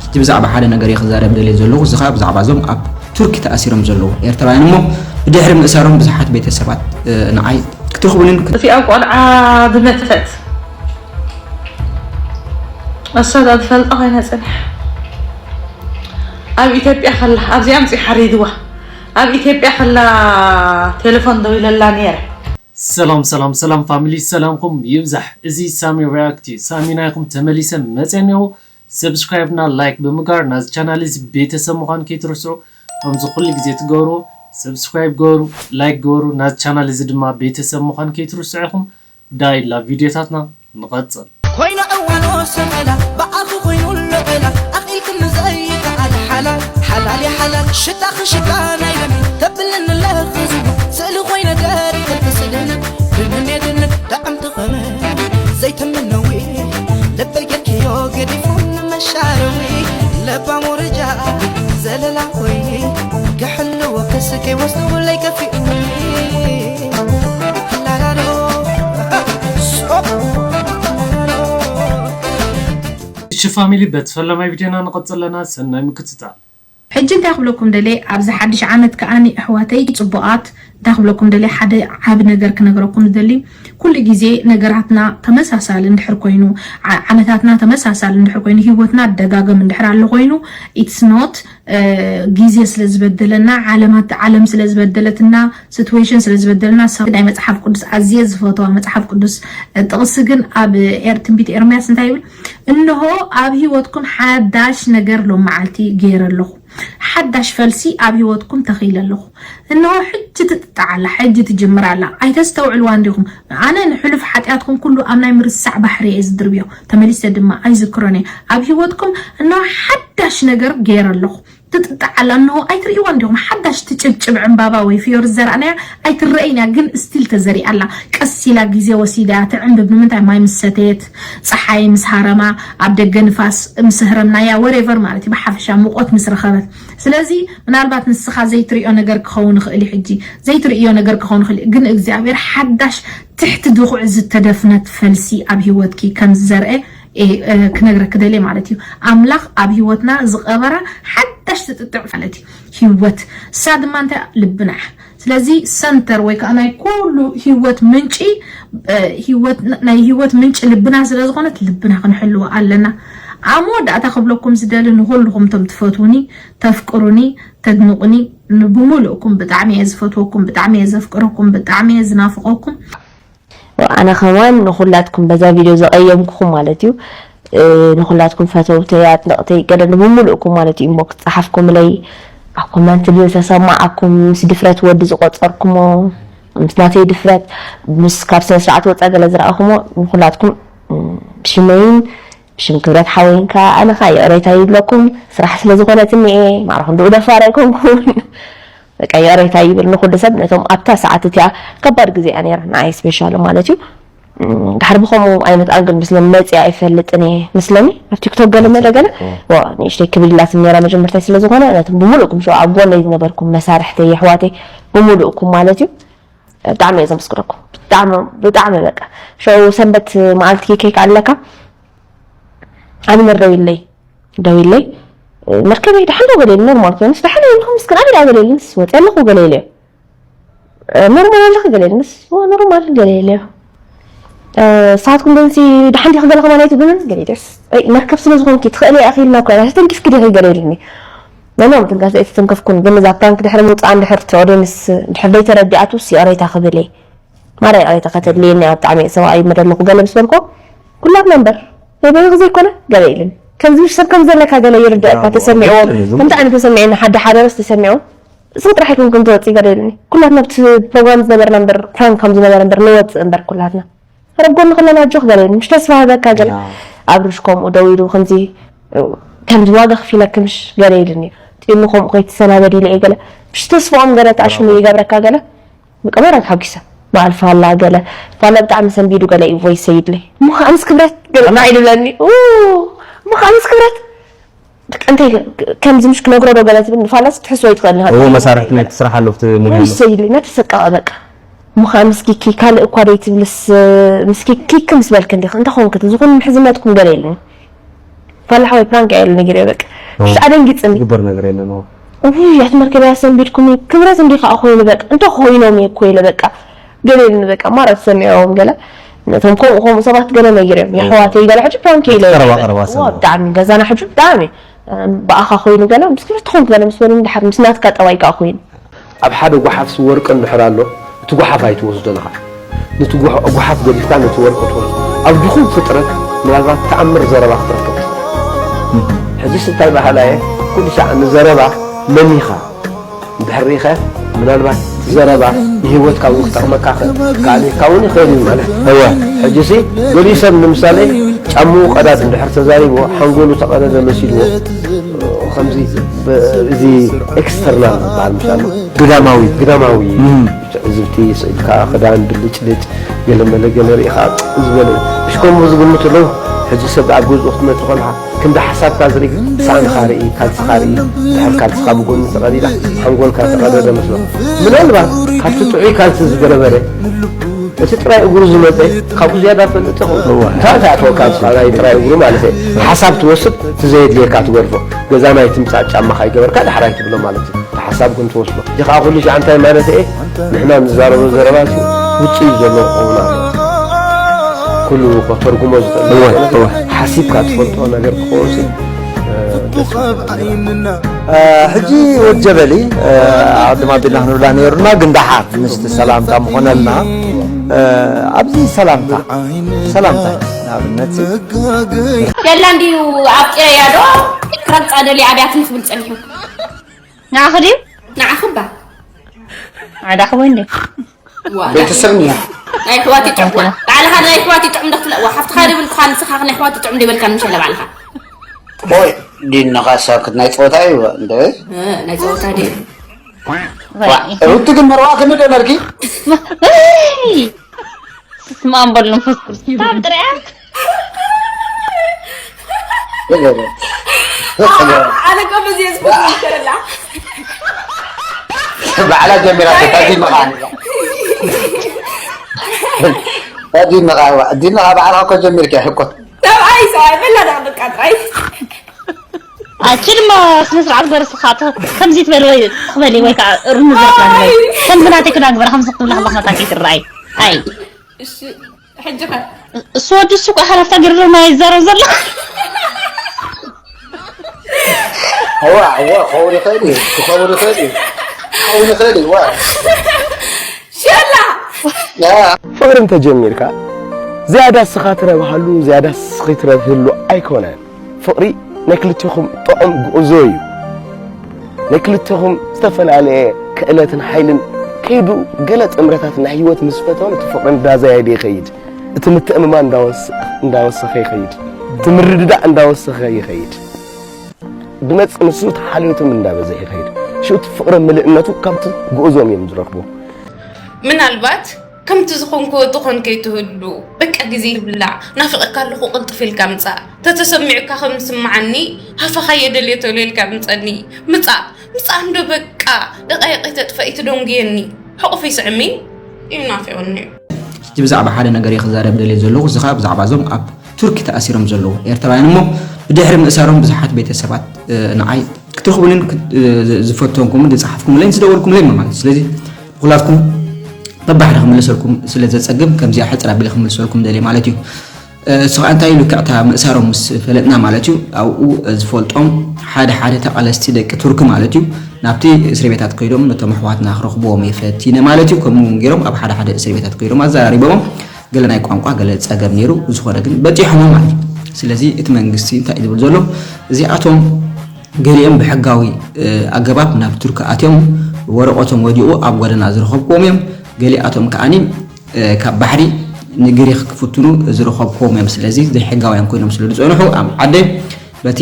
ሕጂ ብዛዕባ ሓደ ነገር እየ ክዛረብ ደልየ ዘለኹ። እዚ ኸኣ ብዛዕባ እዞም ኣብ ቱርኪ ተኣሲሮም ዘለዉ ኤርትራውያን እሞ ብድሕሪ ምእሳሮም ብዙሓት ቤተሰባት፣ እ፣ ንዓይ ክትረኽቡንን ክት- እዚኣ ቆልዓ ዝመጸት እሳ እዛ ዝፈልጣ ኮይና ጽንሕ ኣብ ኢትዮጵያ ከላ ኣብዚኣ ምጽ ሓሪድዋ ኣብ ኢትዮጵያ ከላ ቴሌፎን ደዊለላ ነይረ። ሰላም ሰላም ሰላም ፋሚሊ፣ ሰላምኩም ይብዛሕ። እዚ ሳሚ ሪያክት እዩ። ሳሚ ናይኩም ተመሊሰ መፅአ እኒኦ። ሰብስክራይብ እና ላይክ ብምግባር ናዚ ቻናል እዚ ቤተሰብ ምኳን ከይትርስዑ። ከምዚ ኩሉ ግዜ ትገብርዎ ሰብስክራይብ ገበሩ፣ ላይክ ገበሩ፣ ናዚ ቻናል እዚ ድማ ቤተሰብ ምኳን ከይትርስዑ ኢኹም። ዳይላ ቪድዮታትና ንቐፅል። ኮይነ ዕዋኖ ሰመላ ብኣኺ ኮይኑ ልዕላ ኣኺልክኒ ዘይከኣል ሓላል ሓላል ሓላል ሽታኺ ሽታ ናይ ደም ተብለኒ ለኽዝቡ ስእሊ ኮይነ ደሪኸልኪ ስእልኒ ድንን የድንን ጥዕምቲ ኸመ ዘይትምነዊ ልበይ ጌርክዮ ገዲፉ ንመሻረዊ ለባም ወረጃ ዘለላ ኮይኒ ክሕልዎ ከስከይ ወስድውለይ ከፊኡኒ ላላሎ እሺ ፋሚሊ፣ በቲ ፈለማይ ቪድዮና ንቐጽል ኣለና። ሰናይ ምክትታል። ሕጂ እንታይ ክብለኩም ደልየ ኣብዚ ሓድሽ ዓመት ከኣ ኣሕዋተይ ጽቡቓት እንታይ ክብለኩም ደልየ ሓደ ዓቢ ነገር ክነግረኩም ዝደሊ ኩሉ ግዜ ነገራትና ተመሳሳሊ እንድሕር ኮይኑ ዓ- ዓመታትና ተመሳሳሊ እንድሕር ኮይኑ ህይወትና ደጋገም እንድሕር ኣሎ ኮይኑ it's not ግዜ ስለ ዝበደለና ዓለማት ዓለም ስለ ዝበደለትና situation ስለ ዝበደለና ሰብ ናይ መጽሓፍ ቅዱስ ኣዝየ ዝፈትዋ መጽሓፍ ቅዱስ ጥቕሲ ግን ኣብ ኤር- ትንቢት ኤርምያስ እንታይ ይብል እንሆ ኣብ ህይወትኩም ሓዳሽ ነገር ሎም መዓልቲ ገይረ ኣለኹ ሓዳሽ ፈልሲ ኣብ ህይወትኩም ተኺለ ኣለኹ እንሆ ሕጂ ትጥጣዕ ኣላ ሕጂ ትጅምር ኣላ ኣይተስተውዕልዋ እንዲኹም ኣነ ንሕሉፍ ሓጢኣትኩም ኩሉ ኣብ ናይ ምርሳዕ ባሕሪ እየ ዝድርብዮ ተመሊሰ ድማ ኣይዝክሮን እየ ኣብ ህይወትኩም እንሆ ሓዳሽ ነገር ገይረ ኣለኹ ትጥጣዕ ኣላ እንሆ ኣይትርእይዋ እንዲኹም ሓዳሽ ትጭብጭብ ዕምባባ ወይ ፍዮሪ ዝዘራእናያ ኣይትረኣይን እያ ግን still ተዘሪኣ ኣላ ቀስ ኢላ ግዜ ወሲዳ ትዕንብብ ንምንታይ ማይ ምስ ሰተየት ፀሓይ ምስ ሃረማ ኣብ ደገ ንፋስ ምስ ህረምናያ whatever ማለት እዩ ብሓፈሻ ሙቆት ምስ ረኸበት ስለዚ ምናልባት ንስኻ ዘይትሪኦ ነገር ክኸውን ይኽእል እዩ ሕጂ ዘይትርእዮ ነገር ክኸውን ይኽእል እዩ ግን እግዚኣብሔር ሓዳሽ ትሕቲ ድኹዒ ዝተደፍነት ፈልሲ ኣብ ህይወትኪ ከም ዝዘርአ ክነግረኪ ደልየ ማለት እዩ ኣምላኽ ኣብ ህይወትና ዝቐበራ ሓዳሽ ትጥጥዕ ማለት እዩ ህይወት እሳ ድማ እንታይ ልብና እያ ስለዚ ሰንተር ወይ ከዓ ናይ ኩሉ ህይወት ምንጪ ናይ ህይወት ምንጪ ልብና ስለ ዝኾነት ልብና ክንሕልዎ ኣለና ኣብ መወዳእታ ክብለኩም ዝደሊ ንኩልኹም ቶም ትፈትውኒ ተፍቅሩኒ ተድንቁኒ ብሙሉእኩም ብጣዕሚ እየ ዝፈትወኩም ብጣዕሚ እየ ዘፍቅረኩም ብጣዕሚ እየ ዝናፍቀኩም ኣነ ከማን ንኹላትኩም በዛ ቪድዮ ዘቐየምኩኹም ማለት እዩ ንኹላትኩም ፈተውተይ ኣጥለቕተይ ገለ ንብሙሉእኩም ማለት እዩ ኢንቦክስ ጸሓፍኩምለይ ኣብ ኮመንት ዝተሰማዓኩም ምስ ድፍረት ወዲ ዝቆጸርኩሞ ምስ ናተይ ድፍረት ምስ ካብ ስነ ስርዓት ወፃ ገለ ዝረኣኹሞ ንኹላትኩም ብሽመይን ብሽም ክብረት ሓወይን ከዓ ኣነ ከዓ ይቕሬታ ይብለኩም ስራሕ ስለ ዝኾነትኒ እየ ማዕረ ክንድኡ ደፋር ኣይኮንኩን በቃ ይቕሬታ ይብል ንኹሉ ሰብ ነቶም ኣብታ ሰዓት እቲኣ ከባድ ግዜ እያ ነይራ ንዓይ ስፔሻሊ ማለት እዩ ድሕር ብከምኡ ዓይነት ኣንግል ምስሎም መፅእ ኣይፈልጥን እየ መስለኒ ኣብ ቲክቶክ ገለ መለ ገለ ንእሽተይ ክብል ኢላትኒ ነራ መጀመርታይ ስለ ዝኾነ ነቶም ብምሉእኩም ሸው ኣብ ጎነይ ዝነበርኩም መሳርሕተይ የሕዋተይ ብምሉእኩም ማለት እዩ ብጣዕሚ እየ ዘመስግነኩም ብጣዕሚ በቃ ሸው ሰንበት መዓልቲ ኬክ ኣለካ ኣነ መርደው ኢለይ ደው ኢለይ መርከበይ ደሓን ዶ ገለ ኢሉ ኖርማል ኮይኑ ደሓን ኢሉ ምስ ግን ኣበይ ገለ ኢሉ ምስ ወፂ ኣለኹ ገለ ኢለዮ ኖርማል ኣለኺ ገለ ኢሉ ምስ ኖርማል ገለ ኢለዮ ንስኻትኩም ግን ደሓን ዲኺ ገለ ከማን ኣይትብሉን ገለ ኢለዮስ መርከብ ስለ ዝኾንኪ ትኽእሊ ኣኺልና እኮ ኢና ተተንኪፍኪ ዲኺ ገለ ኢሉኒ ነኖም ትንካስ ኣይተተንከፍኩን ግን እዛ ፕራንክ ድሕሪ ምውፅኣ እንድሕር እቲ ኦዲየንስ እንድሕር ዘይተረዲኣቱስ ይቕሬታ ክብል እየ ማራ ይቕሬታ ከተድልየኒ ኣብ ብጣዕሚ እየ ሰብኣይ መደለኹ ገለ ምስ በልኮ ኩላትና እምበር ናይ በይንኺ ዘይኮነ ገለ ኢልን ከምዚ ሰብ ከም ዘለካ ገለ ይርደአካ ተሰሚዕዎም ከምቲ ኣነ ተሰሚዕኒ ሓደ ሓደ ረስ ተሰሚዕዎም እስኺ ጥራሕ ኣይኮንኩም ትወፅኢ ገለ ኢልኒ ኩላትና ኣብቲ ፕሮግራም ዝነበርና እምበር ፕራንክ ከም ዝነበረ እምበር ንወፅእ እምበር ኩላትና ኣብ ጎኒ ከለና ኣጆኽ ገለ ኢልኒ ምሽ ተስፋ ህበካ ገለ ኣብርሽ ከምኡ ደው ኢሉ ከምዚ ከምዚ ዋጋ ክፊለኪ ምሽ ገለ ኢልኒ ጥሚ ከምኡ ከይትሰናበዲ ኢለ እየ ገለ ምሽ ተስፋኦም ገለ ተኣሽሙ ይገብረካ ገለ ብቀመራ ተሓጒሰ በዓል ፋላ ገለ ፋላ ብጣዕሚ ሰንቢዱ ገለ እዩ ቮይስ ሰይድለይ እሞ ከዓ ምስ ክብረት ገለ እንታይ ኢሉ ብለኒ እሞ ከዓ ምስ ክብረት እንታይ ከምዚ ምሽ ክነግሮ ዶ ገለ ትብል ንፋላስ ክትሕስቦ ይትኽእል እዎ መሳርሕቲ ናይ ትስራሕ ኣሎ ፍቲ ሙሉ ቮይስ ሰይድለይ ነተሰቀቐ በቃ እሞ ከዓ ምስ ኪኪ ካልእ እኳ ደይ ትብልስ ምስ ኪኪ ምስ በልክ እንዲኽ እንታይ ኾንክ ዝኾን ምሕዝነትኩም ገለ የለን ፋላሓ ወይ ፕራንክ እያ ኢሉ ነጊረ በቃ። ሽዓ ደንጊጽኒ። ዝግበር ነገር የለን። ውይ ኣቲ መርከብ ያሰንቢድኩም ክብረት እንዲ ከዓ ኮይኑ በቃ እንተ ኮይኖም እየ ኮይለ በቃ ገለ ኢልኒ በቃ ማረት ሰሚዖም ገለ ነቶም ከምኡ ከምኡ ሰባት ገለ ነጊሮም የሕዋተይ ገለ ሕጂ ፕራንክ ኢለ ቀረባ ቀረባ ሰባት። ብጣዕሚ ገዛና ሕጂ ብጣዕሚ ብኣኻ ኮይኑ ገለ ምስ ክልተ ኮንክ ገለ ምስ በሉኒ ድሓር ምስ ናትካ ጠባይ ከዓ ኮይኑ ኣብ ሓደ ጓሓፍ ሲ ወርቂ እንድሕር ኣሎ እቲ ጓሓፍ ኣይትወስዶን ኢኻ። ነቲ ጓሓፍ ገዲፍካ ነቲ ወርቂ ትወስዶ። ኣብ ድኹም ፍጥረት ምናልባት ተኣምር ዘረባ ክትረክብ ትኽእል። ሕጂስ እንታይ በሃላይ እየ ኩሉ ሳዕ ንዘረባ መሚኻ እንድሕር ርኢኻ ምናልባት እቲ ዘረባ ንህይወትካ እውን ክጠቕመካ ይኽእል፣ ክኣልየካ እውን ይኽእል እዩ ማለት እዩ። እወ። ሕጂሲ ገሊኡ ሰብ ንምሳሌ ጫምኡ ቀዳድ እንድሕር ተዛሪብዎ ሓንጎሉ ተቐደደ መሲልዎ ከምዚ እዚ ኤክስተርናል ዝበሃል ምሽ ኣሎ ግዳማዊ ግዳማዊ ትዕዝብቲ ስኢልካ ክዳን ብልጭልጭ ገለመለ ገለ ርኢኻ ዝበለ እሽ ከምኡ ዝግምት ኣለዉ። ሕጂ ሰብ ኣብ ገዝኡ ክትመጽእ ከለኻ ክንዲ ሓሳብካ ዝርኢ ሳእንኻ ርኢ ካልስኻ ርኢ ድሕር ካልስኻ ብጎኒ ተቐዲዳ ሓንጎልካ ተቐደደ መስሎ ምናልባት ካብቲ ጥዑይ ካልሲ ዝገለበረ እቲ ጥራይ እግሩ ዝመጸ ካብኡ ዝያዳ ፈልጥ ይኸውን። እወ። እንታይ እንታይ ኣተወካ ንስኻ ናይ ጥራይ እግሩ ማለት እየ። ሓሳብ ትወስድ እቲ ዘየድልየካ ትገድፎ። ገዛ ናይ ትምጻእ ጫማ ካይገበርካ ዳሕራይ ትብሎ ማለት እዩ። እቲ ሓሳብ ግን ትወስዶ። እዚ ከዓ ኩሉ ሻዕ እንታይ ማለት እየ ንሕና ንዛረቦ ዘረባ እዚ ውፅኢት ዘለዎ ክኸውን ኣለዎ። ኩሉ ከተርጉሞ ዝኽእል እወ፣ ነገር እወ። ሓሲብካ ትፈልጦ ነገር ክኸውን ሲ ደስ ይብል። ሕጂ ወጀበሊ ዓድማ ቢልና ክንብላ ነይሩና ግን ደሓር ምስቲ ሰላምታ ምኾነልና ኣብዚ ሰላምታ ሰላምታ ንኣብነት ደላ እንዲዩ ኣብቂረያ ዶ ክረግፃ ደልዩ ኣብያትኒ ክብል ፀኒሑ ንዓኺ ድዩ ንዓኺ እባ ዓዳኺ ወይ እንዴ ዋ ቤተሰብ ኒያ ናይ ኣሕዋት ይጥዕም ባዕልኻ ናይ ኣሕዋት ይጥዕም ዶ ክትብላ ዋ ሓፍትኻ ድብል ኳ ንስኻ ናይ ኣሕዋት ይጥዕም ዶ ይበልካ ንምሸለ ባዕልኻ ሆይ ዲንኻ ሳክት ናይ ፀወታ እዩ እንደ እ፣ ናይ ፀወታ ድዩ ሩቲ ግን መርዋ ክንደ ነርኪ ስማም በሉ መንፈስ ቅዱስ ብጣዕሚ ጥርያ ኣነ እኮ በዚ እየ ዝፈትዎ ይሸለላ ባዕላ ጀሚራ ታዚ መኻን ታዚ መኻዋ ዲንኻ ባዕልኻ እኮ ጀሚርካ ሕኮ ሰብኣይ ሰብኣይ በላ ደቕ በቃ ጥራይ ኣቺ ድማ ስነ ስርዓት ገርስ ኻቶ ከምዚ ትበል ወይ ትኽበሊ ወይ ከዓ እርሚ ዘርፋ ከምዚ ናተይ ክዳ ግበር ከምዚ ክትብላ ከለኻ መታኪ ትረኣይ ኣይ እሺ ሕጂ ኸ እሱ ወዲ እሱ ቋ ሓላፍታ ገርሎ ናይ ዘረብ ዘሎ እዋ እዋ ክኸውን ይኽእል እዩ ክኸውን ይኽእል እዩ ክኸውን ይኽእል እዩ ዋ ሸላ ያ ፍቕሪ እንተጀሚርካ ዝያዳ እስኻ ትረብሃሉ ዝያዳ እስኺ ትረብህሉ ኣይኮነን። ፍቕሪ ናይ ክልቴኹም ጥዑም ጉዕዞ እዩ። ናይ ክልቴኹም ዝተፈላለየ ክእለትን ሓይልን ከይዱ ገለ ጥምረታት ናይ ህይወት ምስ ፈተኑ እቲ ፍቕሪ እንዳዘያየደ ይኸይድ። እቲ ምትእምማን እንዳወስ- እንዳወሰኸ ይኸይድ። እቲ ምርድዳእ እንዳወሰኸ ይኸይድ። ብመጽ ንሱ እቲ ሓልዮቶም እንዳበዘ ይኸይድ። ሽኡ እቲ ፍቕሪ ምልእነቱ ካብቲ ጉዕዞም እዮም ዝረኽቡ። ምናልባት ከምቲ ዝኾንክዎ ትኾን ከይትህሉ በቃ ግዜ ይብላዕ ናፊቐካ ኣለኹ ቅልጥፍ ኢልካ ምጻእ ተተሰሚዑካ ከም ዝስምዓኒ ሃፋኻ የደልዮ ተሎ ኢልካ ምጸኒ ምጻእ ምጻእ እንዶ በቃ ደቃይቕ ኣይተጥፈኢ ትደንጉየኒ ሕቑፍ ይስዕሚ እዩ ናፊቑኒ እዩ ሕጂ ብዛዕባ ሓደ ነገር እየ ክዛረብ ደልየ ዘለኹ እዚ ኸዓ ብዛዕባ እዞም ኣብ ቱርኪ ተኣሲሮም ዘለዉ ኤርትራውያን እሞ ብድሕሪ ምእሳሮም ብዙሓት ቤተሰባት ንዓይ ክትረኽቡንን ዝፈተንኩምን ዝጸሓፍኩምለይን ዝደወልኩምለይን ማለት እዩ ስለዚ ንኹላትኩም በባሕደ ክምልሰልኩም ስለ ዘጸግም ከምዚኣ ሕጽር ኣቢለ ክምልሰልኩም ደልየ ማለት እዩ እሱ ከዓ እንታይ ኢሉ ክዕታ ምእሳሮም ምስ ፈለጥና ማለት እዩ ኣብኡ ዝፈልጦም ሓደ ሓደ ተቓለስቲ ደቂ ቱርኪ ማለት እዩ ናብቲ እስር ቤታት ከይዶም ነቶም ኣሕዋትና ክረኽብዎም እየ ፈቲነ ማለት እዩ ከምኡ እውን ገይሮም ኣብ ሓደ ሓደ እስር ቤታት ከይዶም ኣዘራሪቦም ገለ ናይ ቋንቋ ገለ ፀገም ነይሩ ብዝኾነ ግን በፂሖሞ ማለት እዩ ስለዚ እቲ መንግስቲ እንታይ ዝብል ዘሎ እዚኣቶም ገሊኦም ብሕጋዊ ኣገባብ ናብ ቱርኪ ኣትዮም ወረቐቶም ወዲቑ ኣብ ጎደና ዝረኸብክዎም እዮም ገሊኣቶም ከዓኒ ካብ ባሕሪ ንግሪኽ ክፍትኑ ዝረኸብክዎም እዮም ስለዚ ዘይሕጋውያን ኮይኖም ስለ ዝፀንሑ ኣብ ዓደይ በቲ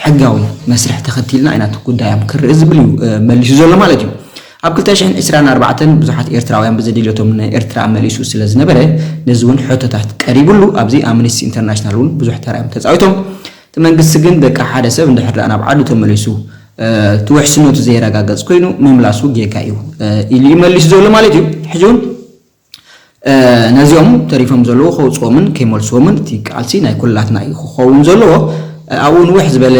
ሕጋዊ መስርሕ ተኸቲልና ኢና እቲ ጉዳዮም ክርኢ ዝብል እዩ መሊሱ ዘሎ ማለት እዩ ኣብ ክልተ ሽሕን ዕስራን ኣርባዕተን ብዙሓት ኤርትራውያን ብዘድልዮቶም ንኤርትራ መሊሱ ስለ ዝነበረ ነዚ እውን ሕቶታት ቀሪቡሉ ኣብዚ ኣምነስቲ ኢንተርናሽናል እውን ብዙሕ ተራዮም ተፃዊቶም እቲ መንግስቲ ግን በቃ ሓደ ሰብ እንድሕር ደኣ ናብ ዓዱ ተመሊሱ እቲ ውሕስነቱ ዘየረጋገፅ ኮይኑ ምምላሱ ጌጋ እዩ ኢሉ እዩ መሊሱ ዘሎ ማለት እዩ ሕጂ እውን ነዚኦም ተሪፎም ዘለዉ ከውፅኦምን ከይመልስዎምን እቲ ቃልሲ ናይ ኩላትና እዩ ክኸውን ዘለዎ። ኣብኡ ንውሕ ዝበለ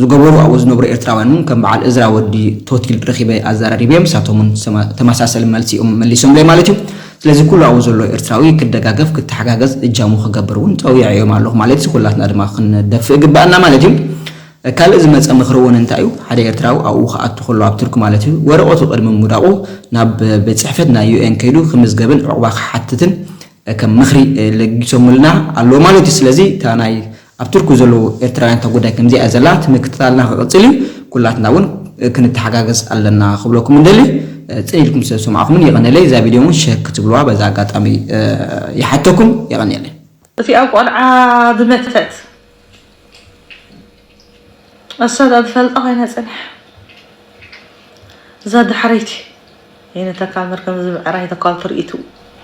ዝገበሩ ኣብኡ ዝነብሩ ኤርትራውያን እውን ከም በዓል እዝራ ወዲ ቶቲል ረኺበ ኣዘራሪበዮም ንሳቶም እውን ተመሳሰሊ መልሲ እዮም መሊሶምለይ ማለት እዩ። ስለዚ ኩሉ ኣብኡ ዘሎ ኤርትራዊ ክደጋገፍ ክተሓጋገዝ እጃሙ ክገብር እውን ፀዊዐዮም ኣለኹ ማለት እዩ። ኩላትና ድማ ክንደፍእ ግባኣና ማለት እዩ። ካልእ ዝመፀ ምኽሪ እውን እንታይ እዩ? ሓደ ኤርትራዊ ኣብኡ ክኣቱ ከሎ ኣብ ቱርክ ማለት እዩ ወረቐቱ ቅድሚ ምውዳቑ ናብ ቤት ፅሕፈት ናይ ዩ ኤን ከይዱ ክምዝገብን ዕቑባ ክሓትትን ከም ምኽሪ ለጊሶምልና ኣለዉ ማለት እዩ። ስለዚ እታ ናይ ኣብ ቱርክ ዘለዉ ኤርትራውያን እታ ጉዳይ ከምዚኣ እያ ዘላ እቲ ምክትታልና ክቕፅል እዩ። ኩላትና እውን ክንተሓጋገዝ ኣለና ክብለኩም እንደሊ። ፅን ኢልኩም ስለ ዝሰማዕኩምን የቐነለይ። እዛ ቪድዮ እውን ሸር ክትብልዋ በዛ ኣጋጣሚ ይሓተኩም። የቐነለይ። እቲኣ ቆልዓ ዝመተት እሳ ዳ ትፈልጣ ኮይና ጽንሕ። እዛ ድሕረይቲ የነ ተካል መርከብ እዚ ብዕራይ ተካል ትርኢቱ።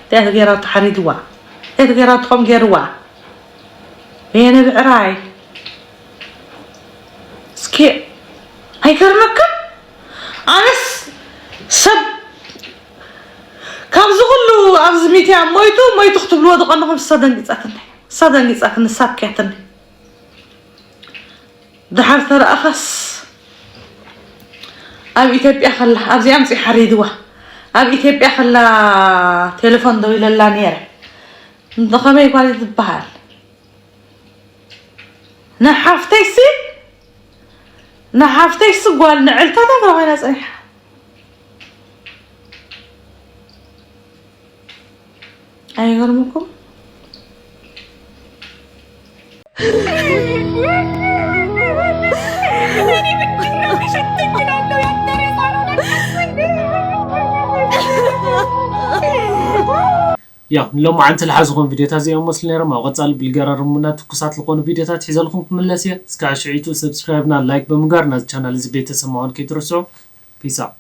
እንታይ ገይራ ተሓሪድዋ? እንታይ ገይራ ትኾም ገይርዋ? የነ ብዕራይ እስኪ ኣይገርመካ? ኣነስ ሰብ ካብዚ ኩሉ ኣብዚ ሚድያ ሞይቱ ሞይቱ ክትብልዎ ዝቐንኹም እሳ ደንጊጻትኒ። እሳ ደንጊጻትኒ፣ እሳ ኣብክያትኒ። ደሓር ተረኣኻስ ኣብ ኢትዮጵያ ከላ ኣብዚኣ ኣምጺኡ ሓሪድዋ። ኣብ ኢትዮጵያ ከላ ቴሌፎን ደዊለላ ነይረ። እንተ ኸመይ ጓል ትበሃል? ንሓፍተይሲ ንሓፍተይሲ ጓል ንዕልታታ ኮይና ጸኒሓ። ኣይገርምኩም? ያው ንሎማዓንቲ ልሓዝኹም ቪዲዮታት እዚኦም መስሉ ነይሮም። ኣብ ቀጻሊ ብልገራርሙና ትኩሳት ዝኾኑ ቪዲዮታት ሒዘልኩም ክምለስ እየ። እስካዕ ሽዒቱ ሰብስክራይብና ላይክ ብምግባር ናዚ ቻናል እዚ ቤተሰብ ምዃን ከይትረስዑ። ፒስ ኣውት።